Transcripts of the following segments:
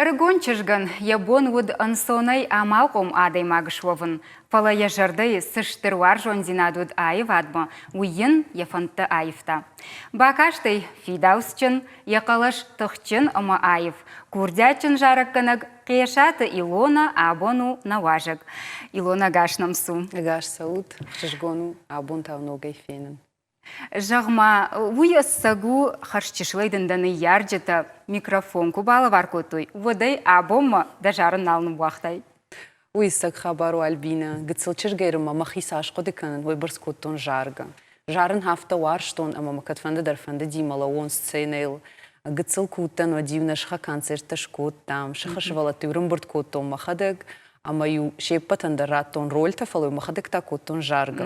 Ӕрыгон чызгӕн йӕ бон уыд ӕнцонӕй амалхъом адӕймаг суӕвын, фӕлӕ йӕ зӕрдӕйы цы стыр уарзондзинад уыд аивадмӕ, уый йын йӕ фӕндтӕ аивта. Бакастӕй фидауцджын, йӕ хъӕлӕс тыхджын ӕмӕ аив, курдиатджын зарӕггӕнӕг Хъесаты Илона абон у нӕ уазӕг. Илона, ӕгас нӕм цу. Ӕгас цӕут, ӕхсызгон у абон та ногӕй фенын. Зӕгъ-ма, уый ӕцӕг у, хӕрзчысылӕй дын дӕ ныййарджытӕ микрофон куы балӕвар кодтой, уӕд ӕй абонмӕ дӕ зарын нал ныууагътай? Уый ӕцӕг хабар у, Альбинӕ. Гыццыл чызгӕй мӕ мӕхи цас хъуыды кӕнын, уыйбӕрц кодтон заргӕ. Зарын афтӕ уарзтон, ӕмӕ мӕ кӕдфӕнды дӕр фӕндыди мӕлӕуон сценӕйыл. Гыццыл куы уыдтӕн, уӕд-иу нӕ сыхы концерттӕ скодтам, сыхы сывӕллӕтты-иу ӕрӕмбырд кодтон мӕхӕдӕг, ӕмӕ-иу се ппӕтӕн дӕр радтон рольтӕ, фӕлӕ-иу мӕхӕдӕг та кодтон заргӕ.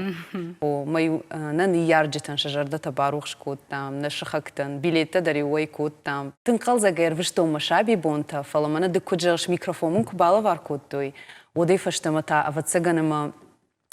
О, мӕ-иу нӕ ныййарджытӕн сӕ зӕрдӕтӕ барухс кодтам, нӕ сыхӕгтӕн, билеттӕ дӕр-иу уӕй кодтам. Тынг хъӕлдзӕгӕй ӕрвыстон мӕ сабибонтӕ, фӕлӕ мӕнӕ ды куыд зӕгъыс, микрофон мын куы балӕвар кодтой, уӕдӕй фӕстӕмӕ та, ӕвӕццӕгӕн, ӕмӕ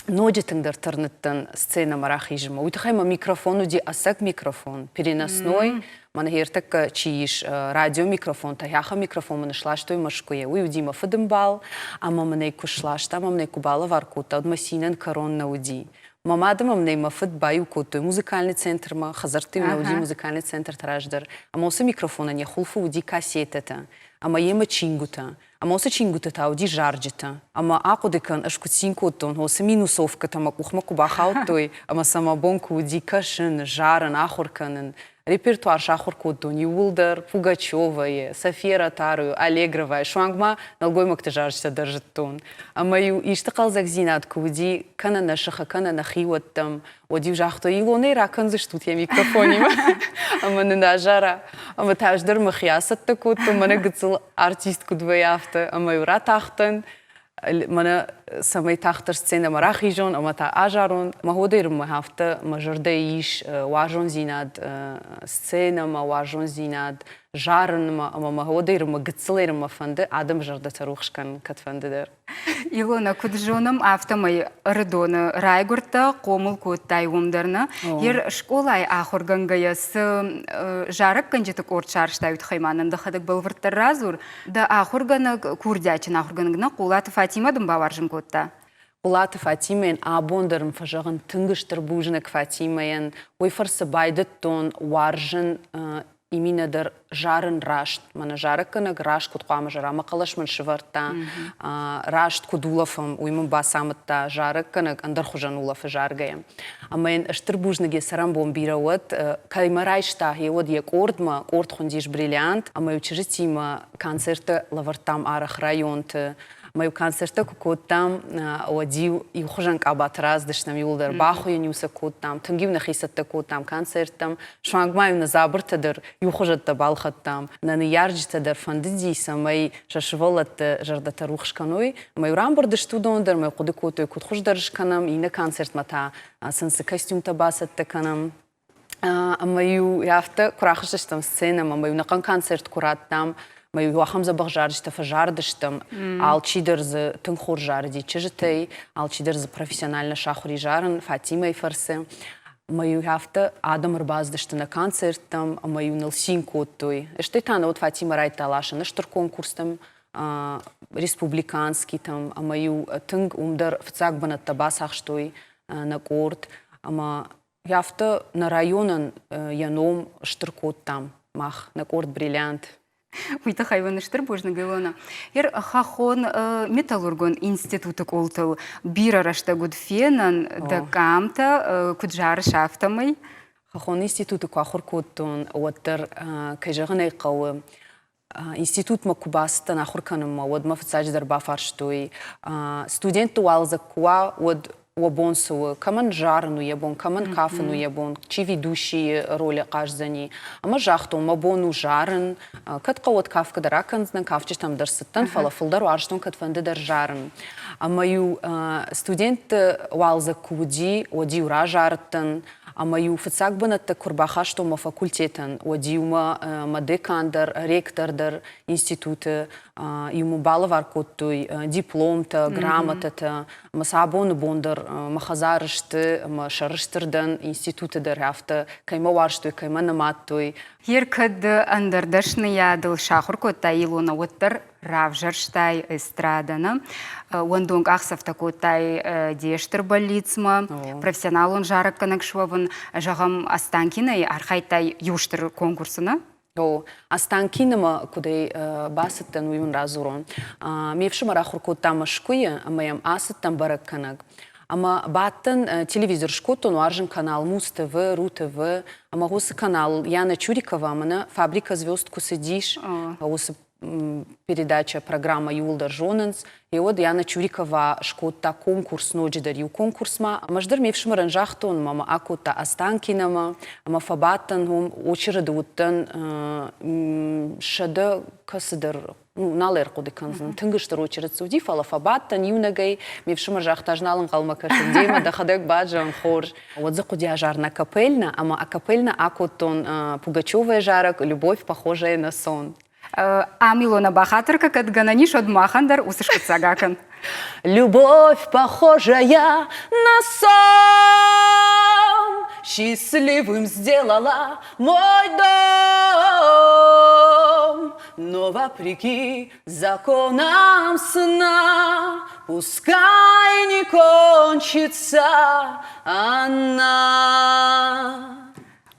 ноджы тынгдӕр тырныдтӕн сценӕмӕ рахизынмӕ. Уый тыххӕй мӕ микрофон уыди ӕцӕг микрофон, переносной. Мӕнӕ ӕртӕккӕ чи ис, радиомикрофонтӕ, ахӕм микрофон мын сластой Мӕскуыйӕ. Уый уыди мӕ фыдымбал, ӕмӕ мын ӕй куы сласта, ӕмӕ мын ӕй куы балӕвар кодта, уӕд мӕ цинӕн кӕрон нӕ уыди. Мӕ мад ӕмӕ мын ӕй мӕ фыд баиу кодтой музыкальный центрмӕ, хӕдзӕртты-иу нӕ уыди музыкальный центртӕ раздӕр. Ӕмӕ уыцы микрофонӕн йӕ хуылфы уыди кассетӕтӕ ӕмӕ йемӕ чингуытӕ. Ӕмӕ уыцы чингуыты та уыди зарджытӕ. Ӕмӕ ахъуыды кӕн, ӕз куыд цин кодтон, уыцы минусовкӕтӕ мӕ къухмӕ куы бахаудтой, ӕмӕ сӕ мӕ бон куы уыди кӕсын, зарын, ахуыр кӕнын. Репертуар сахуыр кодтон иууылдӕр Пугачевайы, София Ротаруйы, Аллегровайы, суанг ма нӕлгоймӕгты зарджытӕ дӕр зыдтон. Ӕмӕ-иу исты хъӕлдзӕгдзинад куы уыди, кӕнӕ нӕ сыхы, кӕнӕ нӕ хиуӕттӕм, уӕд-иу загътой, Илонӕй ракӕндзыстут йӕ микрофонимӕ ӕмӕ нын азара. Ӕмӕ та ӕз дӕр мӕхи ацӕттӕ кодтон, мӕнӕ гыццыл артист куыд вӕййы, афтӕ. Ӕмӕ-иу ратахтӕн, мӕнӕ цӕмӕй тагъддӕр сценӕмӕ рахизон ӕмӕ та азарон. Мӕ ходӕй мӕ афтӕ мӕ зӕрдӕйы ис уарзондзинад сценӕмӕ, уарзондзинад зарынмӕ ӕмӕ мӕ ходӕй мӕ гыццылӕй мӕ фӕнды адӕмы зӕрдӕтӕ рухс кӕнын кӕдфӕнды дӕр. Илона, куыд зонӕм, афтӕмӕй Ӕрыдоны райгуырдтӕ, хъомыл кодтай уым дӕр нӕ. Йе скъолайы ахуыргӕнгӕйӕ цы зарӕггӕнджыты къорд сарӕзтай, уый тыххӕй ма нын дӕхӕдӕг бӕлвырддӕр радзур. Дӕ ахуыргӕнӕг, курдиатджын ахуыргӕнӕг нӕ Хъулаты Фатимӕ дын бауарзын кодта? Хъулаты Фатимӕйӕн абон дӕр ын фӕзӕгъын тынг стыр бузныг Фатимӕйӕн. Уый фӕрцы байдыдтон уарзын иминӕ дӕр зарын раст, мӕнӕ зарӕггӕнӕг раст куыд хъуамӕ зара, мӕ хъӕлӕс мын сывӕрдта, раст куыд улӕфӕм, уый мын бацамыдта зарӕггӕнӕг ӕндӕр хуызӕн улӕфы заргӕйӕ. Ӕмӕ йын стыр бузныг йӕ цӕрӕнбон бирӕ уӕд, кӕй мӕ райста, гъе уӕд йӕ къордмӕ, къорд хуындис «Бриллиант», ӕмӕ-иу чызджытимӕ концерттӕ лӕвӕрдтам арӕх районты, Ӕмӕ-иу концерттӕ куы кодтам, уӕд-иу иухуызӕн къабаты рацыдыстӕм иууылдӕр, бахуыйын-иу сӕ кодтам, тынг-иу нӕхи цӕттӕ кодтам концерттӕм, суанг ма-иу нӕ дзабыртӕ дӕр иухуызӕттӕ балхӕдтам. Нӕ ныййарджытӕ дӕр фӕндыди, цӕмӕй сӕ сывӕллӕтты зӕрдӕтӕ рухс кӕной. Ӕмӕ-иу рамбырд сты уыдон дӕр, ӕмӕ хъуыды кодтой, куыд хуыздӕр скӕнӕм, иннӕ концертмӕ та сын цы костюмтӕ бацӕттӕ кӕнӕм. Ӕмӕ-иу афтӕ куы рахызтыстӕм сценӕмӕ, ӕмӕ-иу ӕнӕхъӕн концерт куы радтам, ӕмӕ-иу ахӕм дзӕбӕх зарджытӕ фӕзардыстӕм. Алчидӕр дзы тынг хорз зарыди чызджытӕй, алчидӕр дзы профессионально сахуыр и зарын Фатимӕйы фӕрцы. Ӕмӕ-иу афтӕ адӕм ӕрбацыдысты нӕ концерттӕм ӕмӕ-иу ныл цин кодтой. Стӕй та нӕ уӕд Фатимӕ райдыдта ласын стыр конкурстӕм, республиканскитӕм, ӕмӕ-иу тынг уым дӕр фыццаг бынӕттӕ бацахстой нӕ къорд. Ӕмӕ Афтӕ нӕ районӕн йӕ ном стыр кодтам мах, нӕ къорд «Бриллиант». Уый тыххӕй уын стыр бузныг, Илона. Ер хӕххон металлургон институты къултыл бирӕ рӕстӕг уыд фенӕн дӕ къамтӕ, куыд зарыс, афтӕмӕй. Хӕххон институты куы ахуыр кодтон, уӕддӕр, кӕй зӕгъын ӕй хъӕуы, Институтмӕ куы бацыдтӕн ахуыр кӕнынмӕ, уӕд мӕ фыццаджыдӕр бафарстой, студентты уалдзӕг куы уа, уӕд уӕ бон цы у, кӕмӕн зарын у йӕ бон, кӕмӕн кафын у йӕ бон, чи ведущийы ролы хъаздзӕни. Ӕмӕ загътон, мӕ бон у зарын, кӕд хъӕуӕд кафгӕ дӕр акӕндзынӕн, кафджытӕм дӕр цыдтӕн, фӕлӕ фылдӕр уарзтон кӕдфӕнды дӕр зарын. Ӕмӕ-иу студентты уалдзӕг куы уыди, уӕд-иу разарыдтӕн, Ӕмӕ-иу фыццаг бынӕттӕ куы рбахастон мӕ факультетӕн, уӕд-иу мӕ мӕ декан дӕр, ректор дӕр институты иу мын балӕвар кодтой дипломтӕ, грамотӕтӕ. Ӕмӕ сӕ абоны бон дӕр мӕ хӕдзары сты ӕмӕ сӕрыстыр дӕн институты дӕр афтӕ, кӕй мӕ уарзтой, кӕй мӕ нымадтой. Ер кӕд ӕндӕр дӕсныйадыл сахуыр кодта Илона, уӕддӕр. равзӕрстай эстрадӕ, нӕ? Уӕндон къахдзӕфтӕ кодтай де стыр бӕллицмӕ, профессионалон зарӕггӕнӕг суӕвын. Зӕгъӕм, Останкинойы архайдтай иу стыр конкурсы, нӕ? О, Останкиномӕ куыдӕй бацыдтӕн, уый уын радзурон. Ме фсымӕр ахуыр кодта Мӕскуыйы ӕмӕ йӕм ацыдтӕн бӕрӕггӕнӕг. Ӕмӕ бадтӕн, телевизор скодтон, уарзын канал Муз-ТВ, Ру-ТВ, ӕмӕ уыцы канал Яна Чурикова ӕмӕ нӕ «Фабрика звезд» куы цыдис, уыцы передача, программӕ иууылдӕр зонынц. Йе уӕд Яна Чурикова скодта конкурс ноджыдӕр иу конкурсмӕ. Ӕмӕ ӕз дӕр ме фсымӕрӕн загътон, ӕмӕ мӕ акодта Останкиномӕ, ӕмӕ фӕбадтӕн уым, очереды уыдтӕн 100 кӕцыдӕр ну, нал ӕрхъуыды кӕндзӕн. Тынг стыр очередь уыди, фӕлӕ фӕбадтӕн иунӕгӕй. Ме фсымӕр загъта, ӕз нал ӕнхъӕлмӕ кӕсын демӕ, дӕхӕдӕг базон, хорз. Уӕд дзы хъуыди азарын акапельно, ӕмӕ акапельно акодтон Пугачевайы зарӕг «Любовь, похожая на сон». Ам Илона бахатыр кӕд гӕнӕн ис, уӕд махӕн дӕр уыцы скъуыддзаг акӕн. Любовь, похожая на сон, счастливым сделала мой дом. Но вопреки законам сна, пускай не кончится она.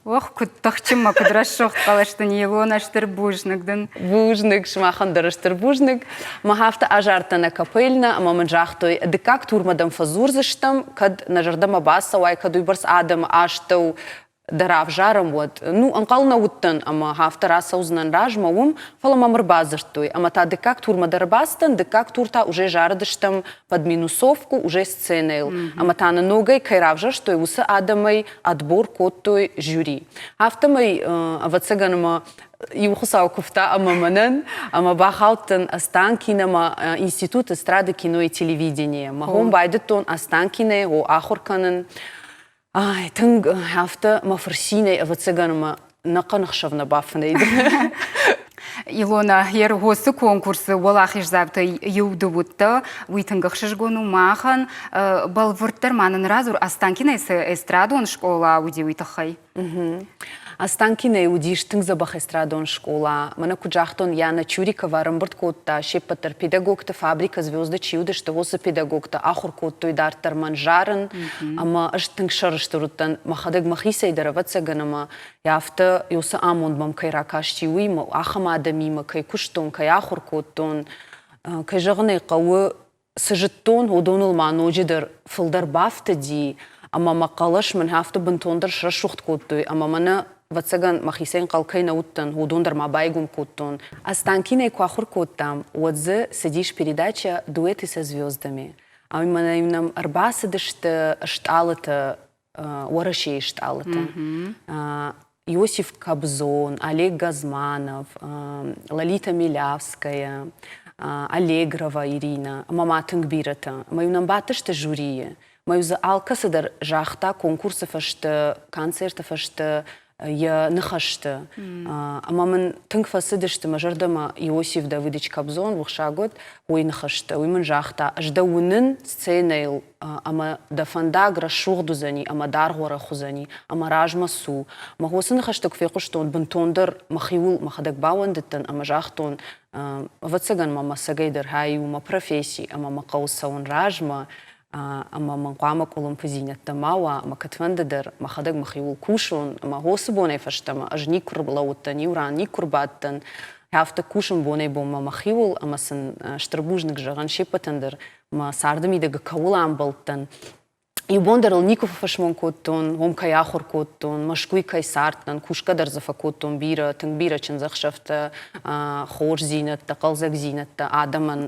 Ох, куыд тыхджын мӕ куыд рӕсугъд хъӕлӕс дын, Илона, стыр бузныг дын. Бузныг, сымахӕн дӕр стыр бузныг. Мах афтӕ азардтӕн акапельно ӕмӕ мын загътой, дыккаг турмӕ дӕм фӕдзурдзыстӕм, кӕд нӕ зӕрдӕмӕ бацӕуай, кӕд уыйбӕрц адӕмы астӕу дӕ равзарӕм, уӕд. Ну, ӕнхъӕл нӕ уыдтӕн ӕмӕ афтӕ рацӕудзынӕн размӕ уым, фӕлӕ мӕм ӕрбадзырдтой. Ӕмӕ та дыккаг турмӕ дӕр ӕрбацыдтӕн, дыккаг тур та уже зарыдыстӕм под минусовку, уже сценӕйыл. Ӕмӕ та нӕ ногӕй кӕй равзӕрстой, уыцы адӕмӕй отбор кодтой жюри. Афтӕмӕй, ӕвӕццӕгӕн, ӕмӕ иу хуыцау куывта ӕмӕ мӕнӕн, ӕмӕ бахаудтӕн Останкиномӕ институт эстрады кино и телевидение. Мӕ хом байдыдтон Останкинойы о ахуыр кӕнын. Ай, тынг афтӕ мӕ фырцинӕй, ӕвӕццӕгӕн, ӕмӕ нӕхъӕн ӕхсӕв нӕ бафынӕй дӕн. Илона, Ерхосы конкурсы уӕлахиздзаутӕй иу ды уыдтӕ, уый тынг ӕхсызгон у махӕн. Бӕлвырддӕр ма нын радзур, Останкинойы цы эстрадон скъола уыди, уый тыххӕй. Останкинойы уыдис тынг дзӕбӕх эстрадон скъола. Мӕнӕ куыд загътон, Яна Чурикова ӕрӕмбырд кодта се ппӕт дӕр педагогты, фабрикӕ «Звезды» чи уыдысты, уыцы педагогты ахуыр кодтой дарддӕр мӕн зарын. Ӕмӕ ӕз тынг сӕрыстыр уыдтӕн мӕхӕдӕг мӕхицӕй дӕр, ӕвӕццӕгӕн, ӕмӕ афтӕ уыцы амонд мӕм кӕй ракасти, уый ахӕм адӕмимӕ кӕй куыстон, кӕй ахуыр кодтон. Кӕй зӕгъын ӕй хъӕуы, цы зыдтон, уыдоныл ма ноджыдӕр фылдӕр бафтыди, ӕмӕ мӕ хъӕлӕс мын афтӕ бынтондӕр срӕсугъд кодтой, ӕмӕ мӕнӕ, ӕвӕццӕгӕн, мӕхицӕй ӕнхъӕл кӕй нӕ уыдтӕн, уыдон дӕр ма байгом кодтон. Останкинойы куы ахуыр кодтам, уӕд дзы цыдис передача «Дуэты со звездами». Ӕмӕ мӕнӕ-иу нӕм ӕрбацыдысты стъалытӕ Уӕрӕсейы стъалытӕ. Иосиф Кобзон, Олег Газманов, Лолита Милявская, Аллегрова Ирина ӕмӕ ма тынг бирӕтӕ. Ӕмӕ-иу нӕм бадтысты жюрийы. Ӕмӕ-иу дзы алкӕцы дӕр загъта конкурсы фӕстӕ, концерты фӕстӕ йӕ ныхӕсты. Ӕмӕ мын тынг фӕцыдысты мӕ зӕрдӕмӕ Иосиф Давыдович Кобзон, рухсаг уӕд, уый ныхӕстӕ. Уый мын загъта, ӕз дӕ уынын сценӕйыл ӕмӕ дӕ фӕндаг рӕсугъд уыдзӕни ӕмӕ даргъ уӕрӕх уыдзӕни ӕмӕ размӕ цу. Мӕ уыцы ныхӕстӕ куы фехъуыстон, бынтондӕр мӕхиуыл мӕхӕдӕг баууӕндыдтӕн ӕмӕ загътон, ӕвӕццӕгӕн мӕ мӕ дӕр хай у мӕ професси ӕмӕ мӕ хъӕуы цӕуын размӕ ӕмӕ мын хъуамӕ къуылымпыдзинӕдтӕ ма уа ӕмӕ кӕдфӕнды дӕр мӕхӕдӕг мӕхиуыл кусон ӕмӕ уыцы бонӕй фӕстӕмӕ ӕз никуы рлӕууыдтӕн иу ран, никуы рбадтӕн. Афтӕ кусын бонӕй-бонмӕ мӕхиуыл ӕмӕ сын стыр бузныг зӕгъын се ппӕтӕн дӕр, мӕ царды мидӕг кӕуыл амбӕлдтӕн, иу бон дӕр ыл никуы фӕфӕсмон кодтон, уым кӕй ахуыр кодтон, Мӕскуыйы кӕй цардтӕн, кусгӕ дӕр дзы фӕкодтон бирӕ, тынг бирӕ чындзӕхсӕвтӕ, хорздзинӕдтӕ, хъӕлдзӕгдзинӕдтӕ адӕмӕн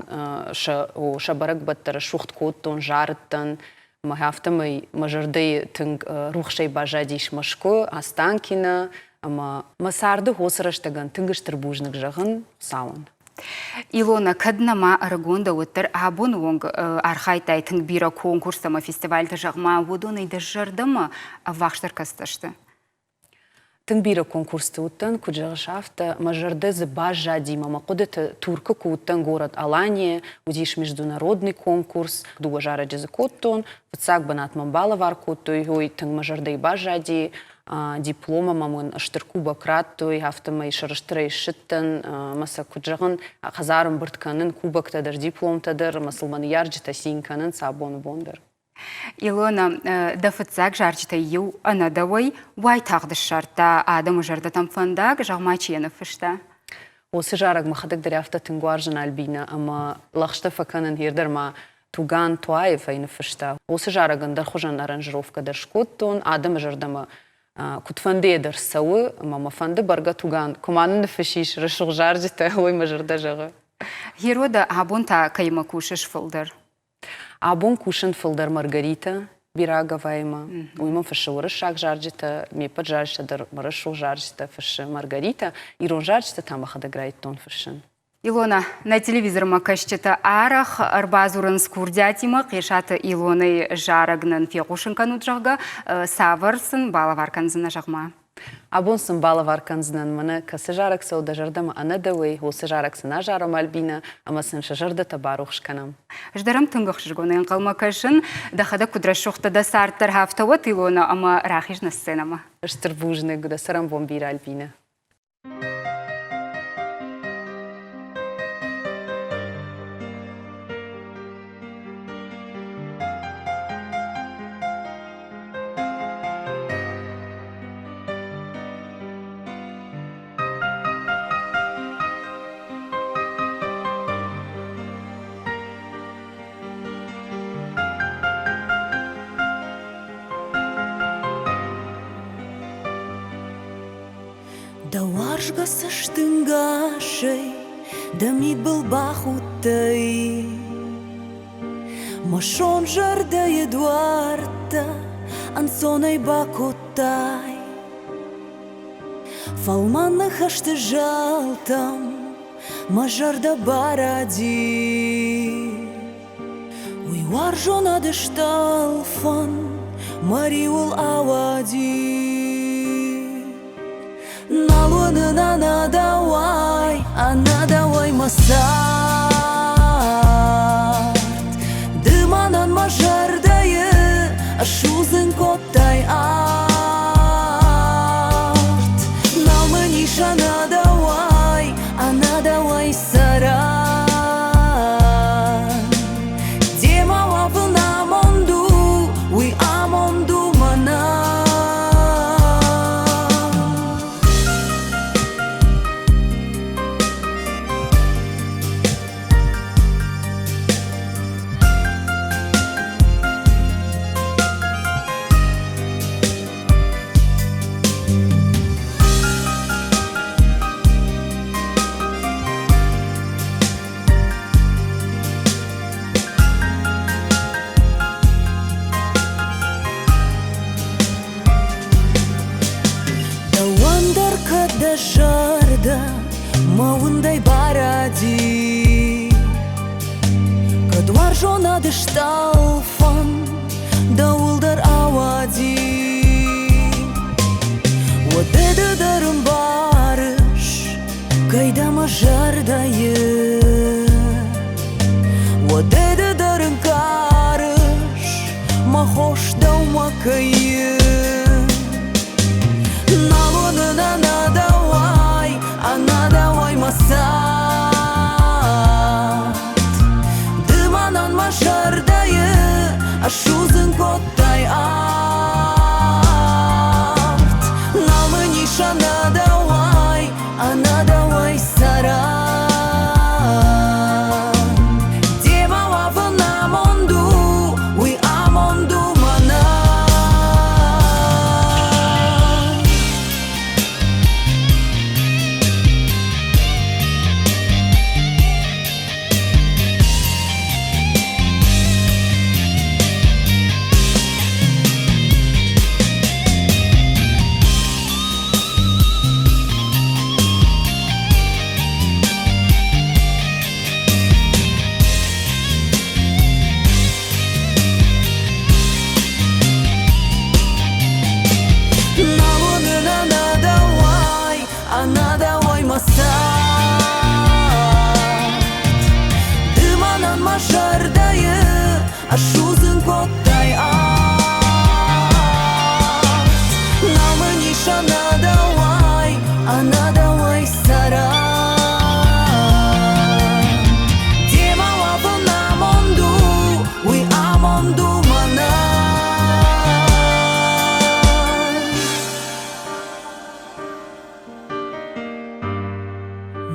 сӕ, сӕ бӕрӕгбӕттӕ рӕсугъд кодтон, зарыдтӕн. Мӕ афтӕмӕй мӕ зӕрдӕйы тынг рухсӕй баззадис Мӕскуы, Останкино ӕмӕ мӕ царды уыцы рӕстӕгӕн тынг стыр бузныг зӕгъын Хуыцауӕн. Илона, кӕд нӕма ӕрыгон дӕ, уӕддӕр абоны онг архайдтай тынг бирӕ конкурстӕ ӕмӕ фестивальты, зӕгъ-ма, уыдонӕй дӕ зӕрдӕмӕ ӕввахсдӕр кӕцытӕ сты? Тынг бирӕ конкурсты уыдтӕн, куыд зӕгъыс, афтӕ. Мӕ зӕрдӕ дзы баззади мӕ мӕ хъуыдыты. Туркы куы уыдтӕн город Аланийы, уыдис международный конкурс, дыууӕ зарӕджы дзы кодтон. Фыццаг бынат мӕм балӕвар кодтой, ой, тынг мӕ зӕрдӕйы баззади. Диплом ӕмӕ мын стыр кубок радтой, афтӕмӕй сӕрыстырӕй ссыдтӕн ӕмӕ сӕ куыд зӕгъын, хӕдзар ӕмбырд кӕнын, кубоктӕ дӕр, дипломтӕ дӕр ӕмӕ сыл мӕ ныййарджытӕ цин кӕнынц абоны бон дӕр. Илона, дӕ фыццаг зарджытӕй иу ӕнӕдӕуӕй уайтагъд ссардта адӕмы зӕрдӕтӕм фӕндаг, зӕгъ-ма, чи йӕ ныффыста? Уыцы зарӕг мӕхӕдӕг дӕр афтӕ тынг уарзын, Альбинӕ, ӕмӕ лӕгъстӕ фӕкӕнын йе дӕр ма Туган Туаев ӕй ныффыста. Уыцы зарӕг ӕндӕрхуызӕн аранжировкӕ дӕр скодтон, адӕмы зӕрдӕмӕ куыдфӕндыйӕ дӕр цӕуы, ӕмӕ мӕ фӕнды бӕргӕ Туган, куы ма нын ныффыссис рӕсугъд зарджытӕ, уый мӕ зӕрдӕ зӕгъы. Герода, абон та кӕимӕ кусыс фылдӕр? Абон кусын фылдӕр Маргарита Бираговаимӕ. Уый мын фыссы уырыссаг зарджытӕ, ме ппӕт зарджытӕ дӕр мӕ рӕсугъд зарджытӕ фыссы Маргарита. Ирон зарджытӕ та мӕхӕдӕг райдыдтон фыссын. Илона, нӕ телевизормӕ кӕсджытӕ арӕх ӕрбадзурынц курдиатимӕ Хъесаты Илонайы зарӕг нын фехъусын кӕнут, зӕгъгӕ, цавӕр сын балӕвар кӕндзынӕ, зӕгъ-ма. Абон сын балӕвар кӕндзынӕн мӕнӕ кӕцы зарӕг цӕуы дӕ зӕрдӕмӕ ӕнӕ дӕуӕй, уыцы зарӕг сын азарӕм, Альбинӕ, ӕмӕ сын сӕ зӕрдӕтӕ барухс кӕнӕм. Ӕз дӕр ӕм тынг ӕхсызгонӕй ӕнхъӕлмӕ кӕсын. Дӕхӕдӕг куыд рӕсугъдтӕ дӕ цард дӕр афтӕ уӕд, Илона, ӕмӕ рахиз нӕ сценӕмӕ. Стыр бузныг, дӕ цӕрӕнбон бирӕ, Альбинӕ. Дӕ уарзгӕ цӕстӕнгасӕй дӕ мидбыл бахудтӕй. Мӕ сон зӕрдӕйы дуӕрттӕ ӕнцонӕй бакодтай. Фӕлмӕн ныхӕсты зӕлтӕм мӕ зӕрдӕ баради. Уый уарзонады стъӕлфӕн мӕ риуыл ауади. Нал уынын ӕнӕдӕуӕй, ӕнӕдӕуӕй мӕ цард. Ды мӕнӕн мӕ зӕрдӕйы ссудзын кодтай арт. Нал мын ис ӕнӕдӕуӕй, ӕнӕдӕуӕй цӕрӕн. Демӕ уӕвын амонд у, уый амонд у мӕнӕн. Дӕуӕн дӕр кӕд дӕ зӕрдӕ мӕ уындӕй баради, Кӕд уарзонады стъӕлфӕн дӕуыл дӕр ауади, Уӕд ды дӕр ӕмбарыс, кӕй дӕ мӕ зӕрдӕйы. Уӕд ды дӕр ӕнкъарыс, мӕ хос дӕумӕ кӕй и. Нал уынын ӕнӕ дӕуӕй, ӕнӕ дӕуӕй мӕ цард. Ды мӕнӕн мӕ зӕрдӕйы ссудзын кодтай арт. Нал мын ис ӕнӕ дӕуӕй, ӕнӕ дӕуӕй цӕрӕн. Демӕ уӕвын амонд у, уый амонд у мӕнӕн. Ӕнӕ дӕуӕй цӕра. Демӕ уӕвын амонд у, уый амонд у мӕнӕн.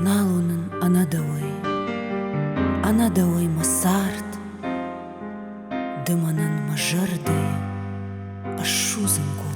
Нал уынын ӕнӕ дӕуӕй, ӕнӕ дӕуӕй мӕ цард. Ды мӕнӕн мӕ зӕрдӕйы ӕссудзын кодтай.